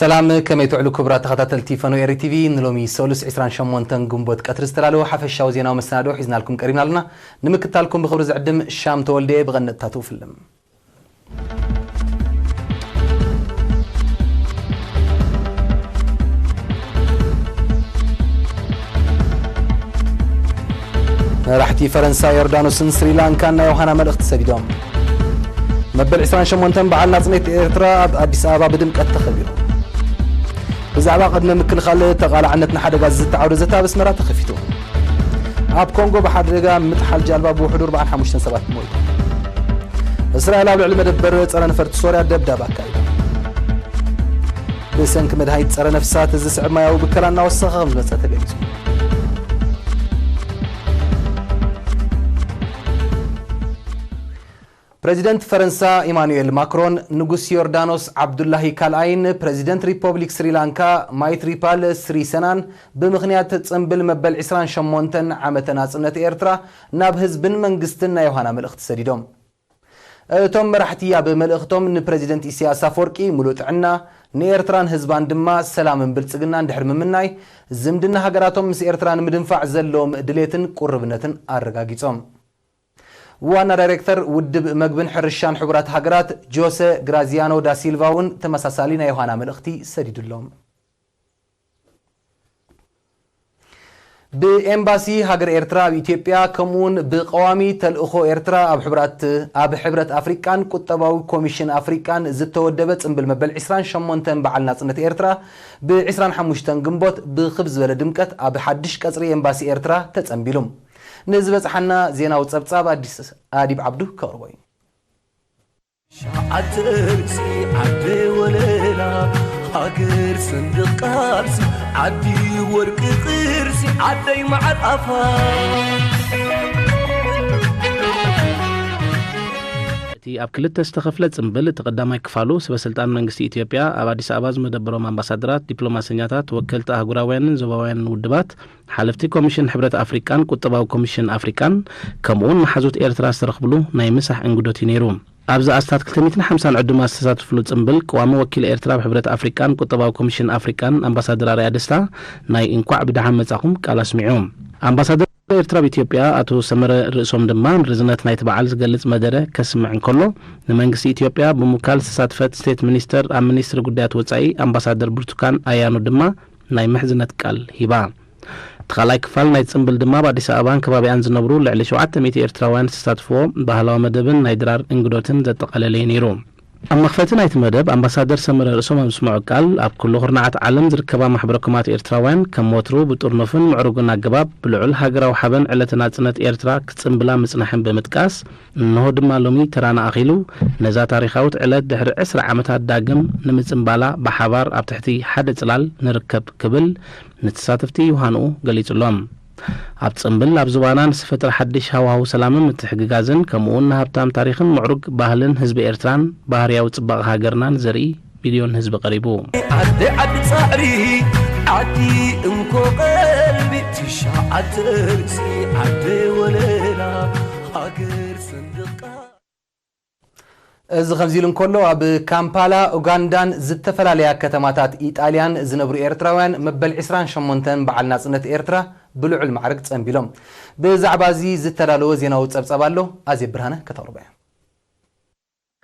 ሰላም፣ ከመይ ትውዕሉ ክቡራት ተኸታተልቲ ፈኖ ኤሪ ቲቪ? ንሎሚ ሰሉስ ዕስራን ሸሞንተን ግንቦት ቀትሪ ዝተዳለወ ሓፈሻዊ ዜናዊ መሰናድኦ ሒዝናልኩም ቀሪብና ኣለና። ንምክታልኩም ብኽብሪ ዝዕድም ሻም ተወልደ። ብቐንድታት እፍልም። መራሕቲ ፈረንሳ፣ ዮርዳኖስን ስሪላንካን ናይ ዮሃና መልእኽቲ ሰዲዶም። መበል ዕስራን ሸሞንተን በዓል ናጽነት ኤርትራ ኣብ ኣዲስ ኣበባ ብድምቀት ተኸቢሩ። ብዛዕባ ቅድመ ምክልኻል ተቓላዕነት ንሓደጋ ዝተዓውደ ዘተ ኣብ ኣስመራ ተኸፊቱ። ኣብ ኮንጎ ብሓደጋ ምጥሓል ጃልባ ብውሕዱ ኣርባዓን ሓሙሽተን ሰባት ሞይቶም። እስራኤል ኣብ ልዕሊ መደበር ጸረ ነፈርቲ ሶርያ ደብዳብ ኣካይዳ። ብሰንኪ መድሃኒት ጸረ ነፍሳት ዝስዕብ ማያዊ ብከላ እናወሰኸ ከም ዝመጸ ተገሊጹ። ፕረዚደንት ፈረንሳ ኢማኑኤል ማክሮን፣ ንጉስ ዮርዳኖስ ዓብዱላሂ ካልኣይን ፕረዚደንት ሪፖብሊክ ስሪላንካ ማይትሪፓል ስሪሰናን ብምኽንያት ጽምብል መበል ዕስራን ሸሞንተን ዓመተ ናጽነት ኤርትራ ናብ ህዝብን መንግስትን ናይ ዮሃና መልእኽቲ ሰዲዶም። እቶም መራሕቲ ኣብ መልእኽቶም ንፕረዚደንት ኢሳያስ ኣፈወርቂ ሙሉእ ጥዕና፣ ንኤርትራን ህዝባን ድማ ሰላምን ብልጽግናን ድሕሪ ምምናይ፣ ዝምድና ሃገራቶም ምስ ኤርትራ ንምድንፋዕ ዘለዎም ድሌትን ቁርብነትን ኣረጋጊጾም። ዋና ዳይሬክተር ውድብ መግብን ሕርሻን ሕቡራት ሃገራት ጆሰ ግራዚያኖ ዳሲልቫ እውን ተመሳሳሊ ናይ ዮሃና መልእኽቲ ሰዲዱሎም። ብኤምባሲ ሃገር ኤርትራ ኣብ ኢትዮጵያ፣ ከምኡውን ብቀዋሚ ተልእኾ ኤርትራ ኣብ ሕብራት-፣ ኣብ ሕብረት ኣፍሪቃን ቁጠባዊ ኮሚሽን ኣፍሪቃን ዝተወደበ ጽምብል መበል ዕስራን ሸሞንተን በዓል ናጽነት ኤርትራ፣ ብ ዕስራን ሓሙሽተን ግንቦት ብኽብ ዝበለ ድምቀት ኣብ ሓድሽ ቀጽሪ ኤምባሲ ኤርትራ ተጸንቢሉ። ንዝበጽሓና ዜናዊ ጸብጻብ ኣዲስ ኣዲብ ዓብዱ ከቕርቦ እዩ። ሸዓተ ርእሲ ዓደይ ወለላ፣ ሃገር ሰንደቕ ቃልሲ፣ ዓዲ ወርቂ ቅርሲ፣ ዓደይ መዓር ኣፋ። እቲ ኣብ ክልተ ዝተኸፍለ ጽምብል፣ እቲ ቀዳማይ ክፋሉ፣ ሰበ ስልጣን መንግስቲ ኢትዮጵያ፣ ኣብ ኣዲስ ኣበባ ዝመደበሮም ኣምባሳደራት፣ ዲፕሎማሰኛታት፣ ወከልቲ ኣህጉራውያንን ዞባውያንን ውድባት፣ ሓለፍቲ ኮሚሽን ሕብረት ኣፍሪቃን ቁጠባዊ ኮሚሽን ኣፍሪቃን፣ ከምኡውን መሓዙት ኤርትራ ዝተረኽብሉ ናይ ምሳሕ እንግዶት እዩ ነይሩ። ኣብዚ ኣስታት ክልተ ሚእትን ሓምሳን ዕዱማት ዝተሳተፍሉ ጽምብል፣ ቀዋሚ ወኪል ኤርትራ ኣብ ሕብረት ኣፍሪቃን ቁጠባዊ ኮሚሽን ኣፍሪቃን ኣምባሳደር ኣርኣያ ደስታ ናይ እንኳዕ ብደሓን መጻኹም ቃል ኣስሚዑ። ኣምባሳደር ኤርትራ ኣብ ኢትዮጵያ ኣቶ ሰመረ ርእሶም ድማ ንርዝነት ናይቲ በዓል ዝገልጽ መደረ ከስምዕ እንከሎ፣ ንመንግስቲ ኢትዮጵያ ብምውካል ዝተሳተፈት ስቴት ሚኒስተር ኣብ ሚኒስትሪ ጉዳያት ወጻኢ ኣምባሳደር ብርቱካን ኣያኖ ድማ ናይ ምሕዝነት ቃል ሂባ። እቲ ካልኣይ ክፋል ናይ ጽምብል ድማ ኣብ ኣዲስ ኣበባን ከባቢኣን ዝነብሩ ልዕሊ ሸውዓተ ሚእቲ ኤርትራውያን ዝተሳትፍዎ ባህላዊ መደብን ናይ ድራር እንግዶትን ዘጠቓለለ እዩ ነይሩ። ኣብ መኽፈቲ ናይቲ መደብ ኣምባሳደር ሰመረ ርእሶም ኣብ ዝስምዖ ቃል፣ ኣብ ኩሉ ኩርናዓት ዓለም ዝርከባ ማሕበረ ኮማት ኤርትራውያን ከም ወትሩ ብጥርኑፍን ምዕሩግን ኣገባብ ብልዑል ሃገራዊ ሓበን ዕለተ ናጽነት ኤርትራ ክጽምብላ ምጽናሐን ብምጥቃስ፣ እንሆ ድማ ሎሚ ተራና ኣኺሉ፣ ነዛ ታሪኻዊት ዕለት ድሕሪ ዕስራ ዓመታት ዳግም ንምጽምባላ ብሓባር ኣብ ትሕቲ ሓደ ጽላል ንርከብ ክብል ንተሳተፍቲ ዮሃንኡ ገሊጹሎም። ኣብ ጽምብል ኣብ ዝባና ንዝፈጥር ሓድሽ ሃዋህው ሰላምን ምትሕግጋዝን፣ ከምኡውን ንሃብታም ታሪኽን ምዕሩግ ባህልን ህዝቢ ኤርትራን ባህርያዊ ጽባቐ ሃገርናን ዘርኢ ሚልዮን ህዝቢ ቀሪቡ። ዓዲ ዓዲ ጻዕሪ፣ ዓዲ እንኮ ቀልቢ፣ ትሽዓተ ርእሲ ዓዲ ወለላ፣ ሃገር ሰንደቃ። እዚ ከምዚ ኢሉ እንከሎ፣ ኣብ ካምፓላ ኡጋንዳን ዝተፈላለያ ከተማታት ኢጣልያን ዝነብሩ ኤርትራውያን መበል ዕስራን ሸሞንተን በዓል ናጽነት ኤርትራ ብልዑል ማዕርግ ጸንቢሎም። ብዛዕባ እዚ ዝተዳለወ ዜናዊ ጸብጻብ ኣሎ፣ ኣዜብ ብርሃነ ከተቕርቦ እያ።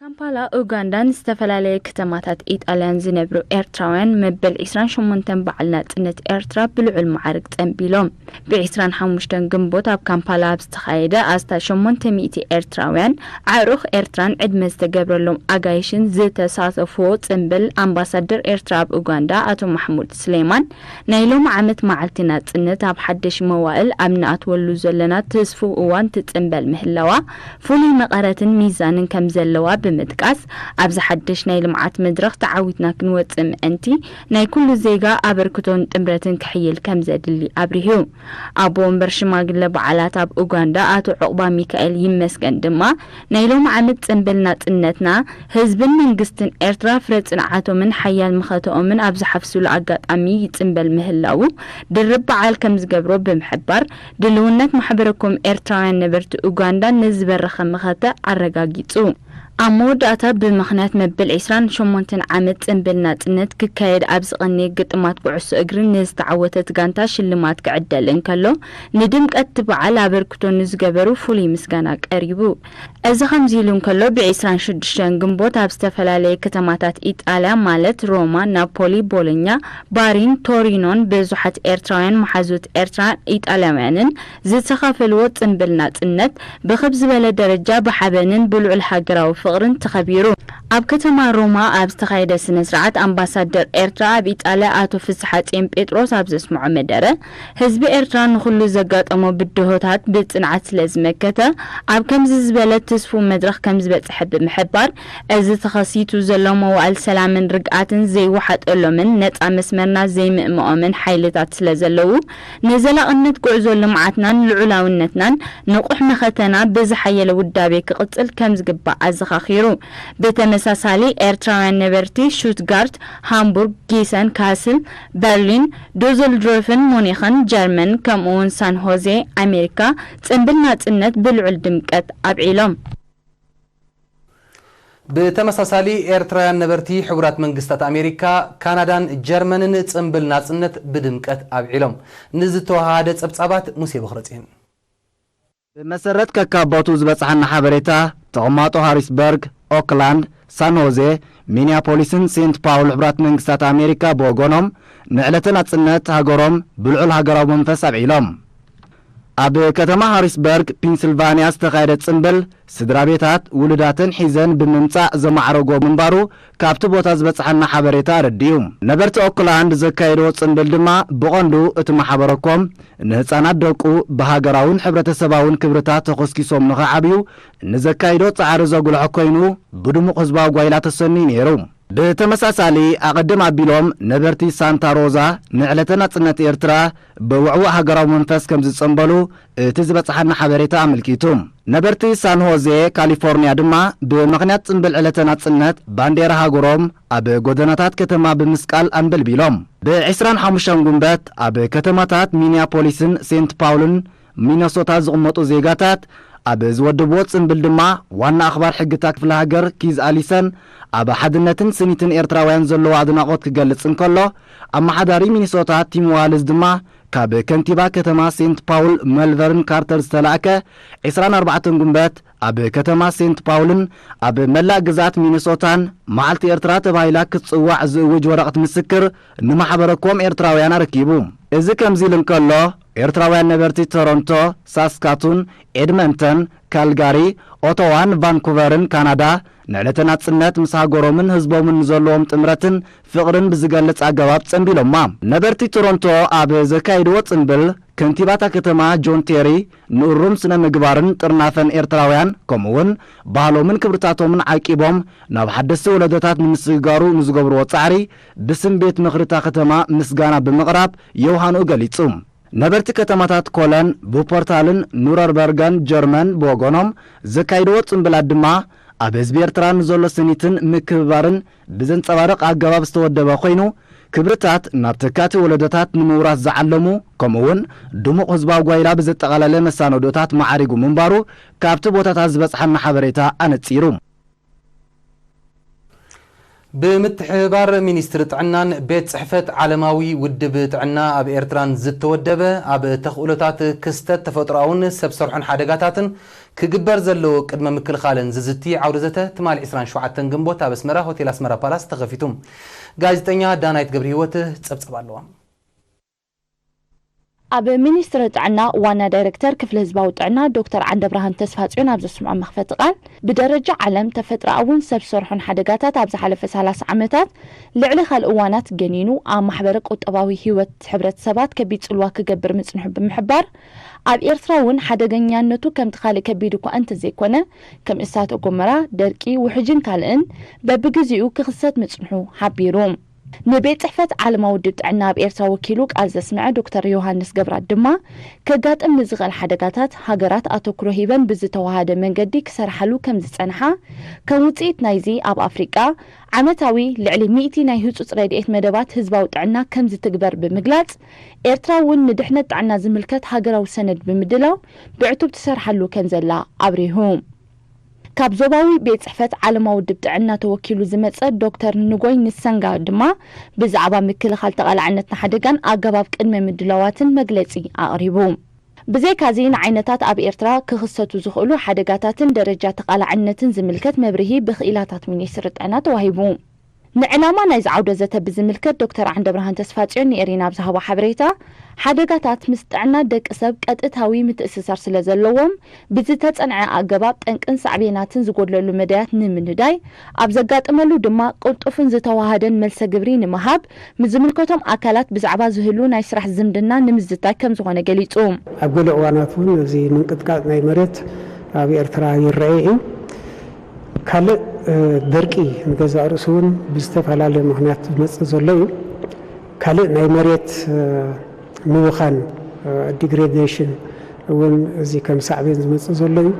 ካምፓላ ኡጋንዳን ዝተፈላለየ ከተማታት ኢጣልያን ዝነብሩ ኤርትራውያን መበል ዕስራን ሸሞንተን በዓል ናጽነት ኤርትራ ብልዑል ማዕርግ ጸንቢሎም። ብ ዕስራን ሓሙሽተን ግንቦት ኣብ ካምፓላ ኣብ ዝተኻየደ ኣስታት ሸሞንተ ሚእቲ ኤርትራውያን ኣዕሩኽ ኤርትራን ዕድመ ዝተገብረሎም ኣጋይሽን ዝተሳተፍዎ ጽምብል፣ ኣምባሳደር ኤርትራ ኣብ ኡጋንዳ ኣቶ ማሕሙድ ስሌማን፣ ናይ ሎሚ ዓመት መዓልቲ ናጽነት ኣብ ሓድሽ መዋእል ኣብ ንኣትወሉ ዘለና ትስፉው እዋን ትጽምበል ምህላዋ፣ ፍሉይ መቐረትን ሚዛንን ከም ዘለዋ ብምጥቃስ፣ ኣብዚ ሓድሽ ናይ ልምዓት መድረኽ ተዓዊትና ክንወጽእ ምእንቲ፣ ናይ ኩሉ ዜጋ ኣበርክቶን ጥምረትን ክሕይል ከም ዘድሊ ኣብሪሁ። ኣቦ ወንበር ሽማግለ በዓላት ኣብ ኡጋንዳ ኣቶ ዑቕባ ሚካኤል ይመስገን ድማ፣ ናይ ሎሚ ዓመት ጽንብል ናጽነትና፣ ህዝብን መንግስትን ኤርትራ ፍረ ጽንዓቶምን ሓያል መኸተኦምን ኣብ ዝሓፍሱሉ ኣጋጣሚ ይጽንበል ምህላዉ፣ ድርብ በዓል ከም ዝገብሮ ብምሕባር፣ ድልውነት ማሕበረኮም ኤርትራውያን ነበርቲ ኡጋንዳ ንዝበረኸ መኸተ ኣረጋጊጹ። ኣብ መወዳእታ፣ ብምኽንያት መበል ዕስራን ሸሞንተን ዓመት ጽንብል ናጽነት ክካየድ ኣብ ዝቐነየ ግጥማት ኩዕሶ እግሪ ንዝተዓወተት ጋንታ ሽልማት ክዕደል እንከሎ፣ ንድምቀት እቲ በዓል ኣበርክቶ ንዝገበሩ ፍሉይ ምስጋና ቀሪቡ። እዚ ከምዚ ኢሉ እንከሎ፣ ብ ዕስራን ሽዱሽተን ግንቦት ኣብ ዝተፈላለየ ከተማታት ኢጣልያ፣ ማለት ሮማ፣ ናፖሊ፣ ቦሎኛ፣ ባሪን ቶሪኖን ብዙሓት ኤርትራውያን መሓዙት ኤርትራን ኢጣልያውያንን ዝተኻፈልዎ ጽንብል ናጽነት፣ ብኽብ ዝበለ ደረጃ ብሓበንን ብልዑል ሃገራዊ ፍቕርን ተኸቢሩ። ኣብ ከተማ ሮማ ኣብ ዝተኻየደ ስነ ስርዓት፣ ኣምባሳደር ኤርትራ ኣብ ኢጣልያ ኣቶ ፍስሓጽዮን ጴጥሮስ ኣብ ዘስምዖ መደረ፣ ህዝቢ ኤርትራ ንኹሉ ዘጋጠሞ ብድሆታት ብጽንዓት ስለ ዝመከተ፣ ኣብ ከምዚ ዝበለ ትስፉው መድረኽ ከም ዝበጽሐ ብምሕባር፣ እዚ ተኸሲቱ ዘሎ መዋእል ሰላምን ርግኣትን ዘይወሓጠሎምን ነጻ መስመርና ዘይምእምኦምን ሓይልታት ስለ ዘለዉ፣ ንዘላቕነት ጉዕዞ ልምዓትናን ልዑላውነትናን ንቑሕ መኸተና ብዝሓየለ ውዳቤ ክቕጽል ከም ዝግባእ ኣዘኻኺሩ። ብተመሳሳሊ፣ ኤርትራውያን ነበርቲ ሹትጋርት፣ ሃምቡርግ፣ ጊሰን፣ ካስል፣ በርሊን፣ ዱስልዶርፍን ሙኒኽን ጀርመን፣ ከምኡውን ሳን ሆዜ ኣሜሪካ፣ ጽንብል ናጽነት ብልዑል ድምቀት ኣብዒሎም። ብተመሳሳሊ፣ ኤርትራውያን ነበርቲ ሕቡራት መንግስታት ኣሜሪካ፣ ካናዳን ጀርመንን ጽንብል ናጽነት ብድምቀት ኣብዒሎም። ንዝተወሃሃደ ጸብጻባት ሙሴ በኽረጽዮን። ብመሰረት ከካቦቱ ዝበጽሓና ሓበሬታ፣ ተቐማጦ ሃሪስበርግ፣ ኦክላንድ፣ ሳን ሆዜ፣ ሚኒያፖሊስን ሴንት ፓውል ሕቡራት መንግስታት ኣሜሪካ ብወገኖም፣ ንዕለተ ናጽነት ሃገሮም ብልዑል ሃገራዊ መንፈስ ኣብዒሎም። ኣብ ከተማ ሃሪስበርግ፣ ፒንስልቫንያ ዝተኻየደ ጽምብል፣ ስድራ ቤታት ውሉዳተን ሒዘን ብምምጻእ ዘማዕረጎ ምንባሩ ካብቲ ቦታ ዝበጽሓና ሓበሬታ ኣረዲኡ። ነበርቲ ኦክላንድ ዘካየድዎ ጽምብል ድማ ብቐንዱ እቲ ማሕበረኮም ንህጻናት ደቁ ብሃገራውን ሕብረተሰባውን ክብርታት ተኾስኪሶም ንኽዓብዩ ንዘካይዶ ጻዕሪ ዘጉልሖ ኮይኑ፣ ብድሙቕ ህዝባዊ ጓይላ ተሰንዩ ነይሩ። ብተመሳሳሊ፣ ኣቐድም ኣቢሎም ነበርቲ ሳንታ ሮዛ ንዕለተ ናጽነት ኤርትራ ብውዕዉዕ ሃገራዊ መንፈስ ከም ዝጸምበሉ እቲ ዝበጽሓና ሓበሬታ ኣመልኪቱ። ነበርቲ ሳን ሆዜ ካሊፎርንያ ድማ ብምኽንያት ጽምብል ዕለተ ናጽነት ባንዴራ ሃገሮም ኣብ ጎደናታት ከተማ ብምስቃል ኣንበልቢሎም። ብ ዕስራን ሓሙሽተን ጉንበት ኣብ ከተማታት ሚኒያፖሊስን ሴንት ፓውልን ሚነሶታ ዝቕመጡ ዜጋታት ኣብ ዝወደብዎ ጽምብል ድማ ዋና ኣኽባር ሕግታት ክፍለ ሃገር ኪዝ ኣሊሰን ኣብ ሓድነትን ስኒትን ኤርትራውያን ዘለዎ ኣድናቖት ክገልጽ እንከሎ፣ ኣመሓዳሪ ሚኒሶታ ቲም ዋልዝ ድማ ካብ ከንቲባ ከተማ ሴንት ፓውል መልቨርን ካርተር ዝተላእከ ዕስራን ኣርባዕተን ጉንበት ኣብ ከተማ ሴንት ፓውልን ኣብ መላእ ግዝኣት ሚኒሶታን መዓልቲ ኤርትራ ተባሂላ ክትጽዋዕ ዝእውጅ ወረቐት ምስክር ንማሕበረኮም ኤርትራውያን ኣረኪቡ። እዚ ከምዚ ኢሉ እንከሎ፣ ኤርትራውያን ነበርቲ ቶሮንቶ፣ ሳስካቱን፣ ኤድመንተን፣ ካልጋሪ፣ ኦቶዋን ቫንኩቨርን ካናዳ ንዕለተ ናጽነት ምስ ሃገሮምን ህዝቦምን ንዘለዎም ጥምረትን ፍቕርን ብዝገልጽ ኣገባብ ጸምቢሎማ። ነበርቲ ቶሮንቶ ኣብ ዘካየድዎ ጽምብል፣ ከንቲባታ ከተማ ጆን ቴሪ ንእሩም ስነ ምግባርን ጥርናፈን ኤርትራውያን፣ ከምኡውን ባህሎምን ክብርታቶምን ዓቂቦም ናብ ሓደስቲ ወለዶታት ንምስግጋሩ ንዝገብርዎ ጻዕሪ ብስም ቤት ምኽሪ እታ ከተማ ምስጋና ብምቕራብ የውሃንኡ ገሊጹ። ነበርቲ ከተማታት ኮለን፣ ቡፐርታልን ኑረርበርገን ጀርመን ብወገኖም ዘካይድዎ ጽምብላት ድማ ኣብ ህዝቢ ኤርትራ ንዘሎ ስኒትን ምክብባርን ብዘንጸባርቕ ኣገባብ ዝተወደበ ኮይኑ፣ ክብርታት ናብ ተካእቲ ወለዶታት ንምውራስ ዝዓለሙ፣ ከምኡውን ድሙቕ ህዝባዊ ጓይላ ብዘጠቓለለ መሳነዶታት ማዕሪጉ ምንባሩ ካብቲ ቦታታት ዝበጽሓና ሓበሬታ ኣነጺሩ። ብምትሕብባር ሚኒስትሪ ጥዕናን ቤት ጽሕፈት ዓለማዊ ውድብ ጥዕና ኣብ ኤርትራን ዝተወደበ፣ ኣብ ተኽእሎታት ክስተት ተፈጥሮኣውን ሰብ ሰርሖን ሓደጋታትን ክግበር ዘለዎ ቅድመ ምክልኻልን ዝዝቲ ዓውደ ዘተ፣ ትማሊ ዕስራን ሸውዓተን ግንቦት ኣብ ኣስመራ ሆቴል ኣስመራ ፓላስ ተኸፊቱ። ጋዜጠኛ ዳናይት ገብረህይወት ጸብጻብ ኣለዋ። ኣብ ሚኒስትሪ ጥዕና ዋና ዳይሬክተር ክፍሊ ህዝባዊ ጥዕና ዶክተር ዓንደብርሃን ተስፋጽዮን ኣብ ዘስምዖ መኽፈቲ ቃል፣ ብደረጃ ዓለም ተፈጥሮኣውን ሰብ ሰርሖን ሓደጋታት ኣብ ዝሓለፈ ሰላሳ ዓመታት ልዕሊ ካልእ እዋናት ገኒኑ ኣብ ማሕበረ ቁጠባዊ ህይወት ሕብረተሰባት ከቢድ ጽልዋ ክገብር ምጽንሑ ብምሕባር፣ ኣብ ኤርትራ እውን ሓደገኛነቱ ከምቲ ካልእ ከቢድ እኳ እንተዘይኮነ፣ ከም እሳተ ጎመራ፣ ደርቂ፣ ውሕጅን ካልእን በብግዜኡ ክኽሰት ምጽንሑ ሓቢሩ። ንቤት ጽሕፈት ዓለማዊ ውድብ ጥዕና ኣብ ኤርትራ ወኪሉ ቃል ዘስምዐ ዶክተር ዮሃንስ ገብራት ድማ፣ ከጋጥም ንዝኽእል ሓደጋታት ሃገራት ኣተኩሮ ሂበን ብዝተዋሃደ መንገዲ ክሰርሓሉ ከም ዝጸንሓ፣ ከም ውጽኢት ናይዚ ኣብ ኣፍሪቃ ዓመታዊ ልዕሊ ሚእቲ ናይ ህጹጽ ረድኤት መደባት ህዝባዊ ጥዕና ከም ዝትግበር ብምግላጽ፣ ኤርትራ እውን ንድሕነት ጥዕና ዝምልከት ሃገራዊ ሰነድ ብምድላው ብዕቱብ ትሰርሓሉ ከም ዘላ ኣብሪሁ። ካብ ዞባዊ ቤት ጽሕፈት ዓለማዊ ውድብ ጥዕና ተወኪሉ ዝመጸ ዶክተር ንጎይ ንሰንጋ ድማ ብዛዕባ ምክልኻል ተቓላዕነት ንሓደጋን ኣገባብ ቅድመ ምድላዋትን መግለጺ ኣቕሪቡ። ብዘይካዚ ንዓይነታት ኣብ ኤርትራ ክኽሰቱ ዝኽእሉ ሓደጋታትን ደረጃ ተቓላዕነትን ዝምልከት መብርሂ ብክኢላታት ሚኒስትሪ ጥዕና ተዋሂቡ። ንዕላማ ናይዚ ዓውደ ዘተ ብዝምልከት ዶክተር ዓንደብርሃን ተስፋጽዮን ንኤሪና ኣብ ዝሃቦ ሓበሬታ፣ ሓደጋታት ምስ ጥዕና ደቂ ሰብ ቀጥታዊ ምትእስሳር ስለ ዘለዎም፣ ብዝተጸንዐ ኣገባብ ጠንቅን ሳዕቤናትን ዝጎድለሉ መዳያት ንምንዳይ፣ ኣብ ዘጋጠመሉ ድማ ቅልጡፍን ዝተዋሃደን መልሰ ግብሪ ንምሃብ፣ ምስ ዝምልከቶም ኣካላት ብዛዕባ ዝህሉ ናይ ስራሕ ዝምድና ንምዝታይ ከም ዝኾነ ገሊጹ። ኣብ ገለ እዋናት እውን እዚ ምንቅጥቃጥ ናይ መሬት ኣብ ኤርትራ ይረአ እዩ። ካልእ፣ እ፣ ደርቂ ንገዛእ ርእሱ እውን ብዝተፈላለየ ምኽንያት ዝመጽእ ዘሎ እዩ። ካልእ ናይ መሬት፣ እ፣ ምብኻን፣ እ፣ ዲግሬዴሽን እውን እዚ ከም ሳዕቤን ዝመጽእ ዘሎ እዩ።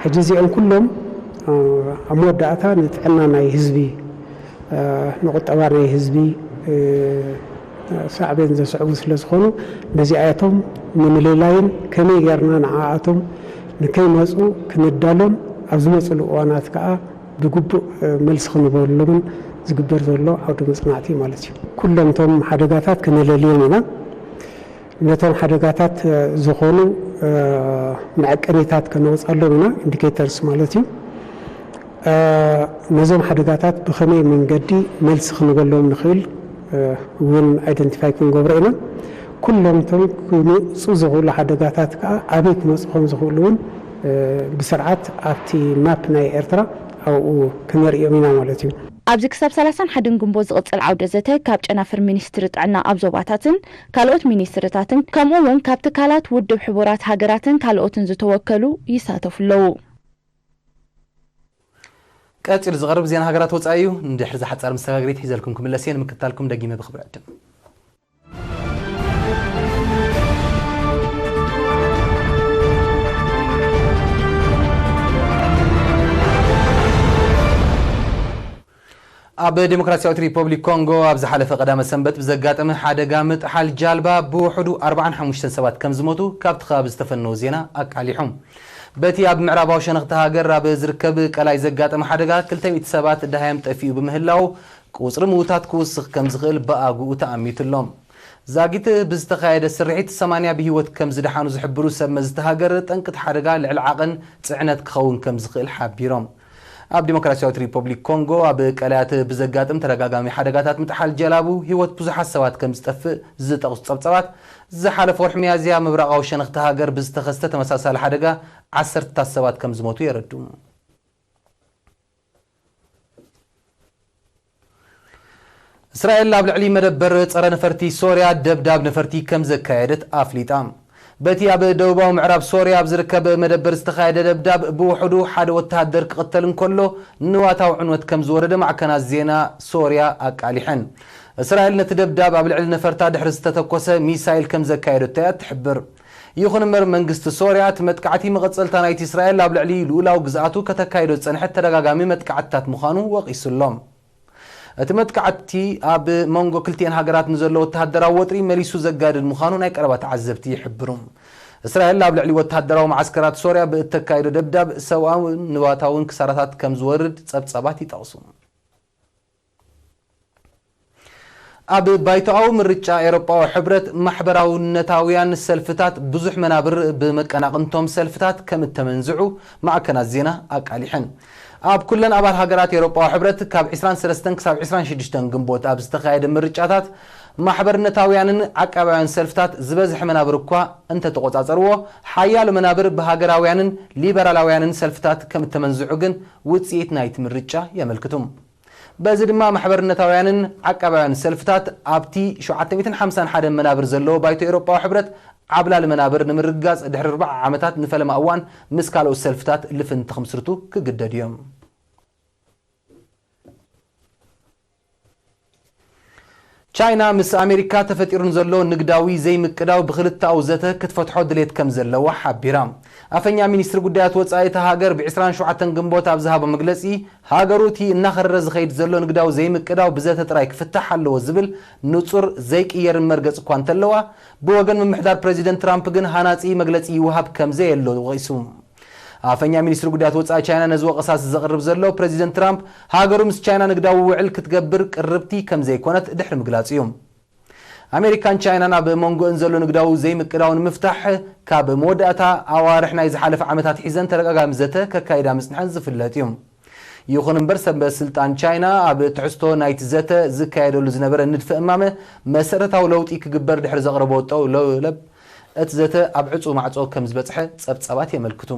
ሕጂ እዚኦም ኩሎም፣ እ፣ ኣብ መወዳእታ ንጥዕና ናይ ህዝቢ፣ እ፣ ንቁጠባ ናይ ህዝቢ፣ እ፣ ሳዕቤን ዘስዕቡ ስለ ዝኾኑ፣ ነዚኣቶም ንምልላይን ከመይ ጌርና ንዓኣቶም ንከይመጹ ክንዳሎን ኣብ ዝመጹሉ እዋናት ከኣ ብግቡእ፣ እ፣ መልሲ ክንበሎምን ዝግበር ዘሎ ዓውደ መጽናዕቲ ማለት እዩ። ኩሎም እቶም ሓደጋታት ክነለልዮም ኢና። ነቶም ሓደጋታት፣ እ፣ ዝኾኑ፣ እ፣ መዐቀኒታት ከነውጻሎም ኢና፣ ኢንዲኬተርስ ማለት እዩ። እ፣ ነዞም ሓደጋታት ብኸመይ መንገዲ መልሲ ክንበሎም ንኽእል፣ እ፣ እውን ኣይደንቲፋይ ክንገብሮ ኢና። ኩሎም እቶም ክመጹ ዝኽእሉ ሓደጋታት ከኣ ኣበይ ክመጹ ከም ዝኽእሉ እውን፣ እ፣ ብስርዓት ኣብቲ ማፕ ናይ ኤርትራ ኣብኡ ክነርእዮም ኢና ማለት እዩ። ኣብዚ ክሳብ ሰላሳን ሓደን ግንቦት ዝቕጽል ዓውደ ዘተ ካብ ጨናፍር ሚኒስትሪ ጥዕና ኣብ ዞባታትን ካልኦት ሚኒስትርታትን ከምኡ እውን ካብ ትካላት ውድብ ሕቡራት ሃገራትን ካልኦትን ዝተወከሉ ይሳተፉ ኣለዉ። ቀጺሉ ዝቐርብ ዜና ሃገራት ወጻኢ እዩ። ንድሕሪ ዝሓጻር መሰጋገሪት ሒዘልኩም ክምለስ እየ። ንምክትታልኩም ደጊመ ብኽብሪ ዕድም። ኣብ ዴሞክራሲያዊት ሪፐብሊክ ኮንጎ ኣብ ዝሓለፈ ቀዳመ ሰንበት ብዘጋጠመ ሓደጋ ምጥሓል ጃልባ ብውሕዱ ኣርባዓን ሓሙሽተን ሰባት ከም ዝሞቱ ካብቲ ከባቢ ዝተፈነወ ዜና ኣቃሊሑ። በቲ ኣብ ምዕራባዊ ሸነኽቲ ሃገር ኣብ ዝርከብ ቀላይ ዘጋጠመ ሓደጋ ክልተ ሚእቲ ሰባት ደሃዮም ጠፊኡ ብምህላው፣ ቁጽሪ ምዉታት ክውስኽ ከም ዝኽእል ብኣግኡ ተኣሚቱ ኣሎ። ዛጊት ብዝተኻየደ ስርሒት ሰማንያ ብህይወት ከም ዝደሓኑ ዝሕብሩ ሰብ መዚ እቲ ሃገር፣ ጠንቂ እቲ ሓደጋ ልዕሊ ዓቐን ጽዕነት ክኸውን ከም ዝኽእል ሓቢሮም። ኣብ ዲሞክራሲያዊት ሪፐብሊክ ኮንጎ ኣብ ቀላያት ብዘጋጥም ተደጋጋሚ ሓደጋታት ምጥሓል ጀላቡ ህይወት ብዙሓት ሰባት ከም ዝጠፍእ ዝጠቕሱ ጸብጻባት፣ ዝሓለፈ ወርሒ ሚያዝያ ምብራቓዊ ሸነኽቲ ሃገር ብዝተኸስተ ተመሳሳሊ ሓደጋ ዓሰርተታት ሰባት ከም ዝሞቱ የረድኡ። እስራኤል ኣብ ልዕሊ መደበር ጸረ ነፈርቲ ሶርያ ደብዳብ ነፈርቲ ከም ዘካየደት ኣፍሊጣ። በቲ ኣብ ደቡባዊ ምዕራብ ሶርያ ኣብ ዝርከብ መደበር ዝተኻየደ ደብዳብ ብውሕዱ ሓደ ወተሃደር ክቕተል እንከሎ፣ ንዋታዊ ዕንወት ከም ዝወረደ ማዕከናት ዜና ሶርያ ኣቃሊሐን። እስራኤል ነቲ ደብዳብ ኣብ ልዕሊ ነፈርታ ድሕሪ ዝተተኮሰ ሚሳይል ከም ዘካየደቶ እያ ትሕብር። ይኹን እምበር፣ መንግስቲ ሶርያ እቲ መጥቃዕቲ መቐጸልታ ናይቲ እስራኤል ኣብ ልዕሊ ልኡላዊ ግዝኣቱ ከተካይዶ ዝጸንሐት ተደጋጋሚ መጥቃዕትታት ምዃኑ ወቒሱ ኣሎ። እቲ መጥቃዕቲ ኣብ መንጎ ክልቲኤን ሃገራት ንዘሎ ወተሃደራዊ ወጥሪ መሊሱ ዘጋድድ ምዃኑ ናይ ቀረባ ተዓዘብቲ ይሕብሩ። እስራኤል ኣብ ልዕሊ ወተሃደራዊ መዓስከራት ሶርያ ብእተካይዶ ደብዳብ ሰብኣውን ንዋታውን ክሳራታት ከም ዝወርድ ጸብጻባት ይጠቕሱ። ኣብ ባይቶኣዊ ምርጫ ኤውሮጳዊ ሕብረት፣ ማሕበራውነታውያን ሰልፍታት ብዙሕ መናብር ብመቀናቕንቶም ሰልፍታት ከም እተመንዝዑ ማዕከናት ዜና ኣቃሊሐን። ኣብ ኩለን ኣባል ሃገራት ኤውሮጳዊ ሕብረት ካብ ዕስራን ሰለስተን ክሳብ ዕስራን ሽዱሽተን ግንቦት ኣብ ዝተኻየደ ምርጫታት፣ ማሕበርነታውያንን ዓቃባውያን ሰልፍታት ዝበዝሐ መናብር እኳ እንተተቖጻጸርዎ፣ ሓያሎ መናብር ብሃገራውያንን ሊበራላውያንን ሰልፍታት ከም እተመንዝዑ ግን ውጽኢት ናይቲ ምርጫ የመልክቱ። በዚ ድማ ማሕበርነታውያንን ዓቃባውያን ሰልፍታት ኣብቲ ሸውዓተ ሚእትን ሓምሳን ሓደን መናብር ዘለዎ ባይቶ ኤውሮጳዊ ሕብረት ዓብላሊ መናብር ንምርግጋጽ ድሕሪ ኣርብዓ ዓመታት ንፈለማ እዋን ምስ ካልኦት ሰልፍታት ልፍንቲ ክምስርቱ ክግደዱ እዮም። ቻይና ምስ ኣሜሪካ ተፈጢሩ ንዘሎ ንግዳዊ ዘይምቅዳው ብክልተኣዊ ዘተ ክትፈትሖ ድሌት ከም ዘለዋ ሓቢራ። ኣፈኛ ሚኒስትሪ ጉዳያት ወጻኢ እታ ሃገር ብ ዕስራን ሸውዓተን ግንቦት ኣብ ዝሃቦ መግለጺ፣ ሃገሩ እቲ እናኸረረ ዝኸይድ ዘሎ ንግዳዊ ዘይምቅዳው ብዘተ ጥራይ ክፍታሕ ኣለዎ ዝብል ንጹር ዘይቅየርን መርገጽ እኳ እንተለዋ፣ ብወገን ምምሕዳር ፕረዚደንት ትራምፕ ግን ሃናጺ መግለጺ ይወሃብ ከም ዘየሎ ወቒሱ። ኣፈኛ ሚኒስትሪ ጉዳያት ወጻኢ ቻይና ነዚ ወቐሳ ዘቕርብ ዘሎ፣ ፕረዚደንት ትራምፕ ሃገሩ ምስ ቻይና ንግዳዊ ውዕል ክትገብር ቅርብቲ ከም ዘይኮነት ድሕሪ ምግላጹ እዩ። ኣሜሪካን ቻይናን ኣብ መንጎአን ዘሎ ንግዳዊ ዘይምቅዳው ንምፍታሕ ካብ መወዳእታ ኣዋርሕ ናይ ዝሓለፈ ዓመታት ሒዘን ተደጋጋሚ ዘተ ከካይዳ ምጽንሐን ዝፍለጥ እዩ። ይኹን እምበር፣ ሰበ ስልጣን ቻይና ኣብ ትሕዝቶ ናይቲ ዘተ ዝካየደሉ ዝነበረ ንድፈ እማመ መሰረታዊ ለውጢ ክግበር ድሕሪ ዘቕረቦ ጠውለብ፣ እቲ ዘተ ኣብ ዕጹው ማዕጾ ከም ዝበጽሐ ጸብጻባት የመልክቱ።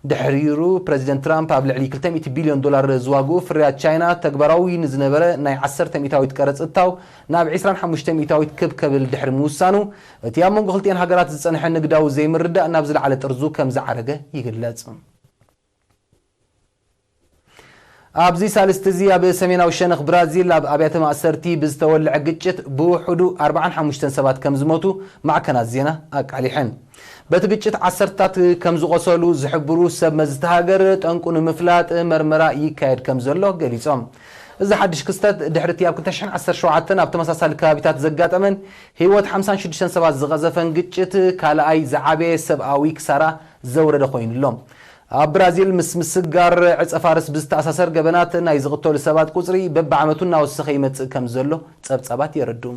ድሕሪሩ፣ ፕረዚደንት ትራምፕ ኣብ ልዕሊ ክልተ ሚእቲ ቢልዮን ዶላር ዝዋግኡ ፍርያት ቻይና ተግባራዊ ንዝነበረ ናይ ዓሰርተ ሚእታዊት ቀረጽ እታው ናብ ዕስራን ሓሙሽተ ሚእታዊት ክብ ከብል ድሕሪ ምውሳኑ፣ እቲ ኣብ መንጎ ክልቲኤን ሃገራት ዝጸንሐ ንግዳዊ ዘይምርዳእ ናብ ዝለዓለ ጥርዙ ከም ዝዓረገ ይግለጽ። ኣብዚ ሳልስቲ እዚ ኣብ ሰሜናዊ ሸነኽ ብራዚል ኣብ ኣብያተ ማእሰርቲ ብዝተወልዐ ግጭት ብውሑዱ ኣርባዓን ሓሙሽተን ሰባት ከም ዝሞቱ ማዕከናት ዜና ኣቃሊሐን። በቲ ግጭት ዓሰርታት ከም ዝቖሰሉ ዝሕብሩ ሰብ መዚ እታ ሃገር፣ ጠንቁ ንምፍላጥ መርመራ ይካየድ ከም ዘሎ ገሊጾም። እዚ ሓድሽ ክስተት ድሕሪ እቲ ኣብ ክልተ ሽሕን ዓሰርተ ሸውዓተን ኣብ ተመሳሳሊ ከባቢታት ዘጋጠመን ህይወት ሓምሳን ሽዱሽተን ሰባት ዝቐዘፈን ግጭት ካልኣይ ዝዓበየ ሰብኣዊ ክሳራ ዘውረደ ኮይኑ ኣሎ። ኣብ ብራዚል ምስ ምስጋር ዕጸ ፋርስ ብዝተኣሳሰር ገበናት ናይ ዝቕተሉ ሰባት ቁጽሪ በብዓመቱ እናወሰኸ ይመጽእ ከም ዘሎ ጸብጻባት የረድኡ።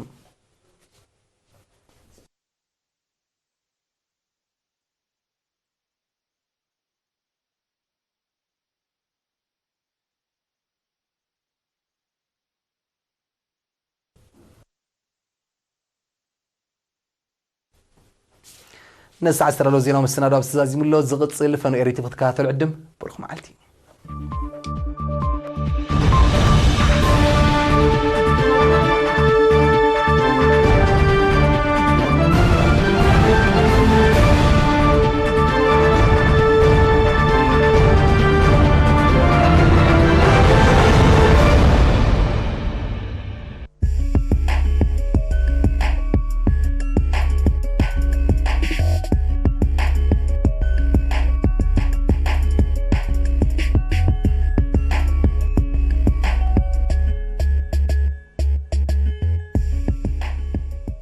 ነዚ ሰዓት ዝተዳለወ ዜናዊ መሰናዶ ኣብዚ ተዛዚሙ ኣሎ። ዝቕጽል ፈነው ኤሪ ቲቪ ክትከታተሉ ዕድም። ብሩኽ መዓልቲ።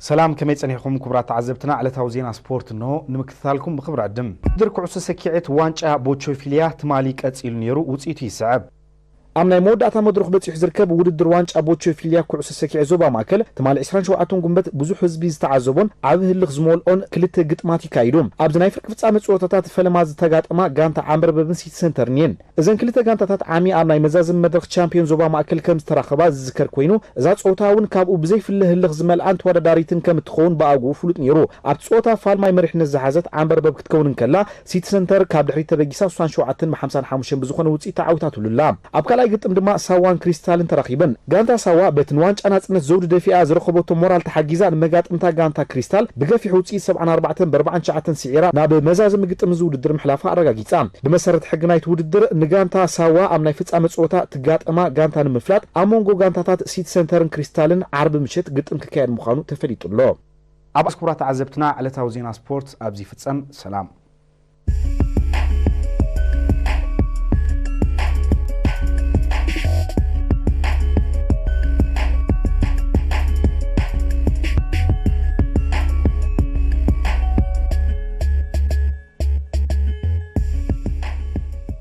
ሰላም፣ ከመይ ጸኒሕኩም ክቡራት ተዓዘብትና? ዕለታዊ ዜና ስፖርት እንሆ ንምክትታልኩም ብኽብሪ ዕድም። ውድድር ኩዕሶ ሰኪዔት ዋንጫ ቦቾፊልያ ትማሊ ቀጺሉ ነይሩ፣ ውጽኢቱ ይስዕብ። ኣብ ናይ መወዳእታ መድረኽ በጺሑ ዝርከብ ውድድር ዋንጫ ቦቾፊልያ ኩዕሶ ሰኪዔት ዞባ ማእከል ትማሊ ዕስራን ሸውዓተን ጉንበት ብዙሕ ህዝቢ ዝተዓዘቦን ዓቢ ህልኽ ዝመልኦን ክልተ ግጥማት ይካይዱ። ኣብዚ ናይ ፍርቂ ፍጻመ ጸወታታት ፈለማ ዝተጋጠማ ጋንታ ዓንበርበብን ሲቲ ሰንተርን እየን። እዘን ክልተ ጋንታታት ዓሚ ኣብ ናይ መዛዘሚ መድረኽ ቻምፒዮን ዞባ ማእከል ከም ዝተራኸባ ዝዝከር ኮይኑ፣ እዛ ጸወታ እውን ካብኡ ብዘይፍለ ህልኽ ዝመልኣን ተወዳዳሪትን ከም እትኸውን ብኣግኡ ፍሉጥ ነይሩ። ኣብቲ ጸወታ ፋልማይ መሪሕነት ዝሓዘት ዓንበርበብ ክትከውን እንከላ፣ ሲቲ ሰንተር ካብ ድሕሪት ተበጊሳ ስሳን ሸውዓተን ብሓምሳን ሓሙሽተን ብዝኾነ ውጽኢት ተዓዊታትሉ ኣላ። ኣብ ካልኣይ ግጥም ድማ ሳዋን ክሪስታልን ተራኺበን። ጋንታ ሳዋ በቲ ንዋንጫ ናጽነት ዘውዲ ደፊኣ ዝረኸበቶ ሞራል ተሓጊዛ ንመጋጥምታ ጋንታ ክሪስታል ብገፊሕ ውጽኢት ሰብዓን ኣርባዕተን ብኣርባዓን ትሽዓተን ስዒራ ናብ መዛዘሚ ግጥም እዚ ውድድር ምሕላፋ ኣረጋጊጻ። ብመሰረት ሕጊ ናይቲ ውድድር ንጋንታ ሳዋ ኣብ ናይ ፍጻመ ጸወታ ትጋጠማ ጋንታ ንምፍላጥ ኣብ መንጎ ጋንታታት ሲቲ ሰንተርን ክሪስታልን ዓርቢ ምሸት ግጥም ክካየድ ምዃኑ ተፈሊጡ ኣሎ። ኣብ ክቡራት ተዓዘብትና ዕለታዊ ዜና ስፖርት ኣብዚ ይፍጸም። ሰላም።